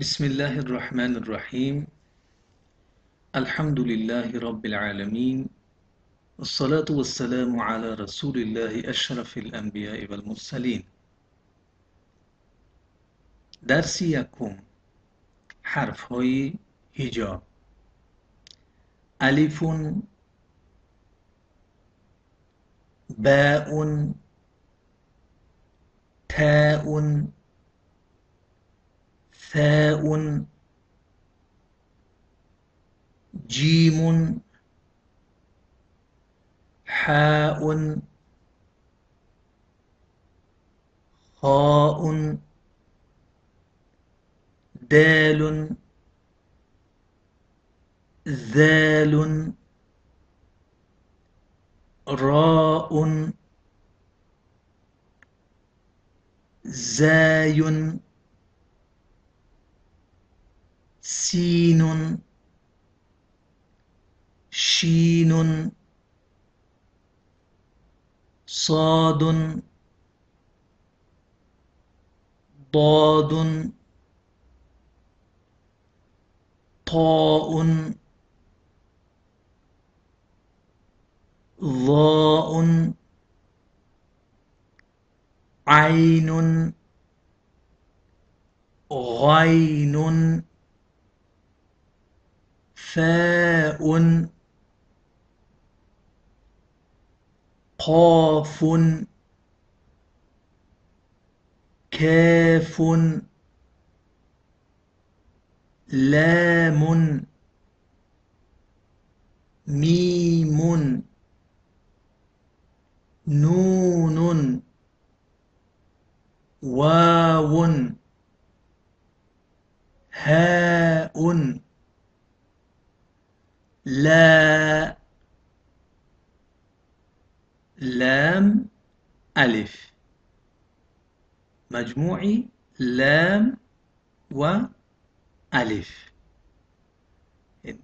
بسم الله الرحمن الرحيم. الحمد لله رب العالمين، والصلاة والسلام على رسول الله أشرف الأنبياء والمرسلين. درس یکم، حرف‌های هجا. الف، باء، تاء، ثاء، جيم، حاء، خاء، دال، ذال، راء، زاي، سين، شين، صاد، ضاد، طاء، ظاء، عين، غين، فاء، قاف، كاف، لام، ميم، نون، واو، هاء، لا، لام، ألف. مجموعي لام و ألف.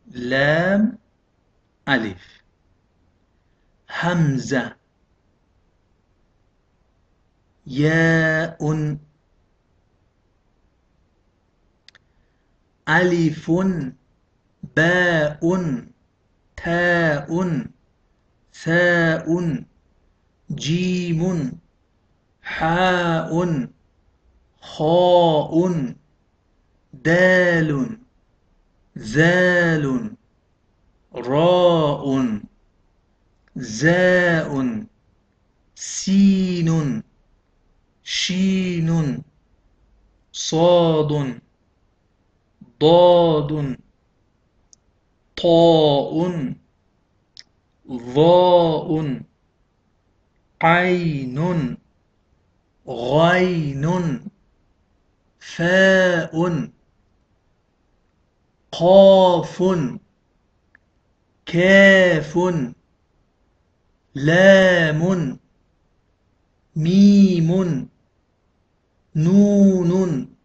لام، ألف. همزة، ياء، ألف، باء، تاء، ثاء، جيم، حاء، خاء، دال، ذال، راء، زاء، سين، شين، صاد، ضاد، طاء، ظاء، عين، غين، فاء، قاف، كاف، لام، ميم، نون،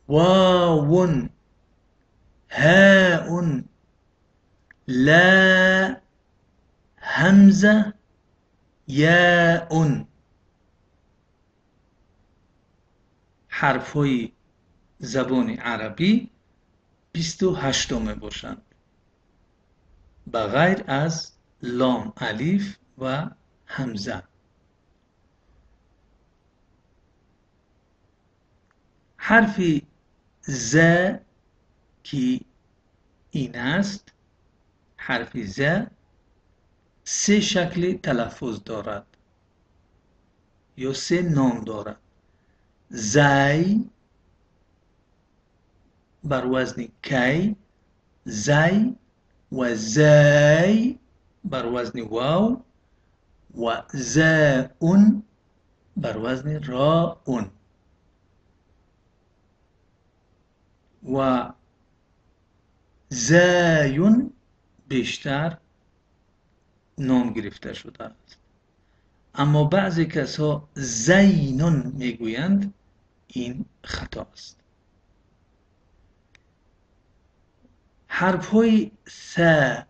واو، هاء، لا، همزة، یاء. حرف‌های زبان عربی 28 میباشند، به غیر از لام، الف و همزه. حرف ز که این است، حرف ز سه شکل تلفظ دارد یا سه نام دارد. زی بر وزن کی، زی و زی بر وزن واو، و زاء بر وزن راء. و زای بیشتر نام گرفته شده است. اما بعضی کسا زینون میگویند، این خطا است. حرف های ثا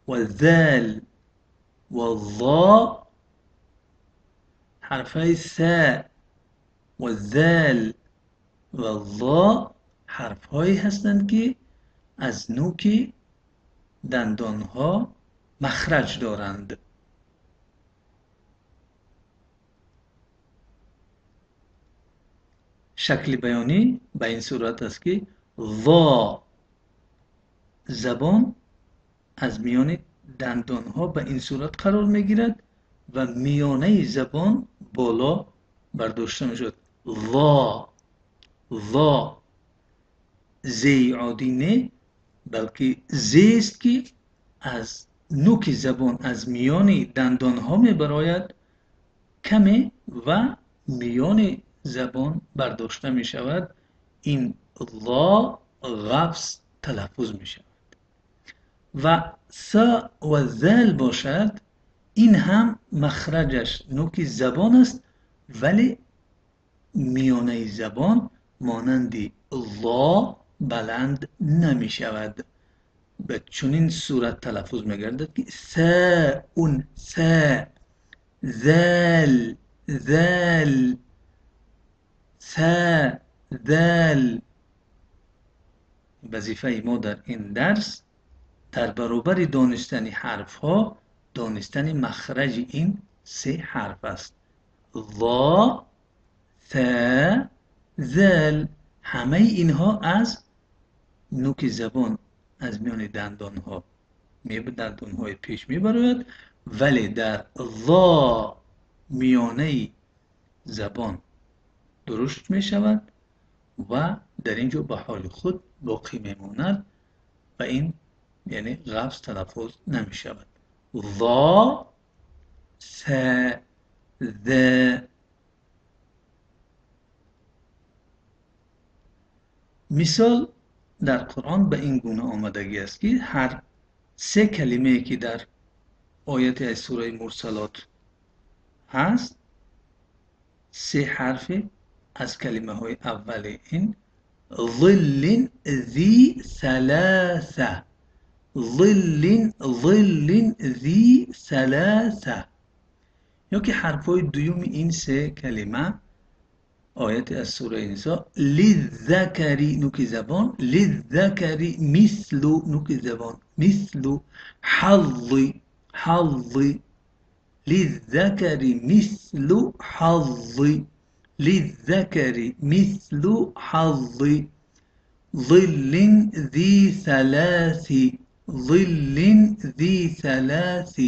و ذال و ظا، حرف های ثا و ذال و ظا حرف هایی هستند که از نوک دندان ها مخرج دارند. شکل بیانی به این صورت است که ظا زبان از میان دندان ها به این صورت قرار می گیرد و میانه زبان بالا برداشته می شود. ظا، ظا، زی عادی نه، بلکه زی است که از نوک زبان از میان دندان ها می براید کمی و میان زبان برداشته می شود. این ظا غفص تلفظ می شود. و س و ذال باشد، این هم مخرجش نوک زبان است، ولی میانه زبان مانند ظا بلند نمی شود. به چنین صورت تلفظ می گردد که ساء، سا، ذال، ذال، سا، ذال. وظیفه ما در این درس در برابر دانستن حرف ها دانستن مخرج این سه حرف است. ظا، ثا، ذال، همه اینها از نوک زبان از میان دندان ها دندان های پیش میبراید، ولی در ظا میانه زبان درشت می شود و در اینجا به حال خود باقی میماند و این یعنی غفص تلفظ نمی شود. ظا، ثا، ذا. مثال در قرآن به این گونه آمدگی است که هر سه کلمه که در آیت از سوره مرسلات هست، سه حرف از کلمه های اول این ظل ذی ثلاثه، ظل، ظل ذی ثلاثه، یا که حرف های دوم این سه کلمه آیت از سوره نساء للذکر نوک زبان، للذکر مثل نوک زبان، مثل حظ، حظ، للذکر مثل حظ، للذکر مثل حظ، ظل ذی ثلاث، ظل ذی ثلاث.